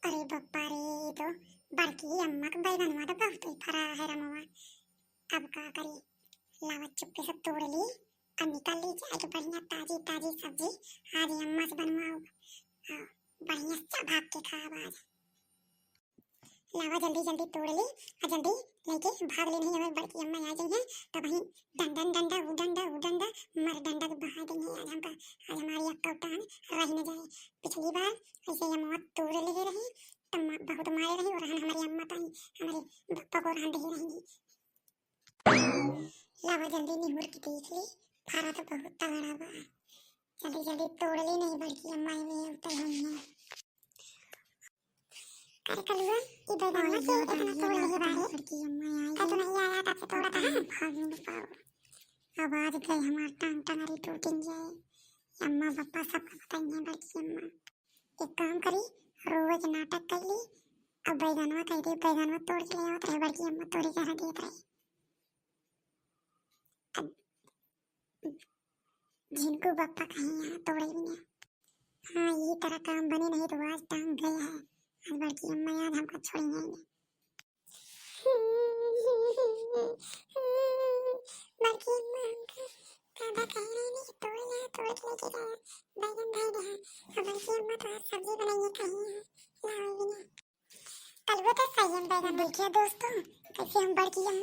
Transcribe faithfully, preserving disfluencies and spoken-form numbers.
अरे बप्पा रे, ई तो बड़की अम्मा के बैगनवा तो बहुत ही फरा है रमवा। अब का करी, लावा चुप्पे से तोड़ ली और निकाल ली जाए के बढ़िया ताजी ताजी सब्जी आज अम्मा से बनवाओ। हाँ, बढ़िया से भाग के खाब आज। लावा जल्दी जल्दी तोड़ ली और जल्दी लेके भाग ली, नहीं हमारी बड़की अम्मा आ जाई है तब वहीं डंडन डंडा उ डंडा उ डंडा मर डंडा के बहा देंगे आज हमका। आज हमारी अक्का उतान रह न जाए। पिछली बार ऐसे ही अम्मा तोड़ ले रही, तब मा-, बहुत मारे रही और हमारी अम्मा ताई हमारे बप्पा को रहन दे रहेंगी। लावा जल्दी निहुर के देख ली, फरा तो बहुत तगड़ा बा। जल्दी जल्दी तोड़ ली, नहीं बड़की अम्मा में उतर हुई है। अरे कलुआ, ई बैगनवा के इतना तोड़ लेहे बारे? बड़की अम्मा आई का तो है। नहीं आया, तब से तोड़ा था। भाग न पाओ। अब आज गए हमार टांग टंगरी टूटिन जाए। अम्मा बप्पा सबका बताई है बड़की अम्मा। एक काम करी, रोवे के नाटक कर ली। अब बैगनवा कह दे, बैगनवा तोड़ के ले आवत रहे, बड़की अम्मा तोड़ी के रख देत रहे। अब झिनकू बप्पा कहीं यहाँ तोड़े भी ना। हाँ, ये तरह काम बने नहीं तो आज टांग गया है। आज बड़की अम्मा याद हमका छोड़ी नहीं है। बड़की अम्मा हमका दादा कह रहे हैं कि तोड़ यहाँ तोड़ के लेके जाए, बैगन धर दे। और बड़की अम्मा तो आज सब्जी बनाइए कहीं है, लावे भी ना। कलुआ तो सही हम बैगन। देखिए दोस्तों, कैसे हम बड़की अम्मा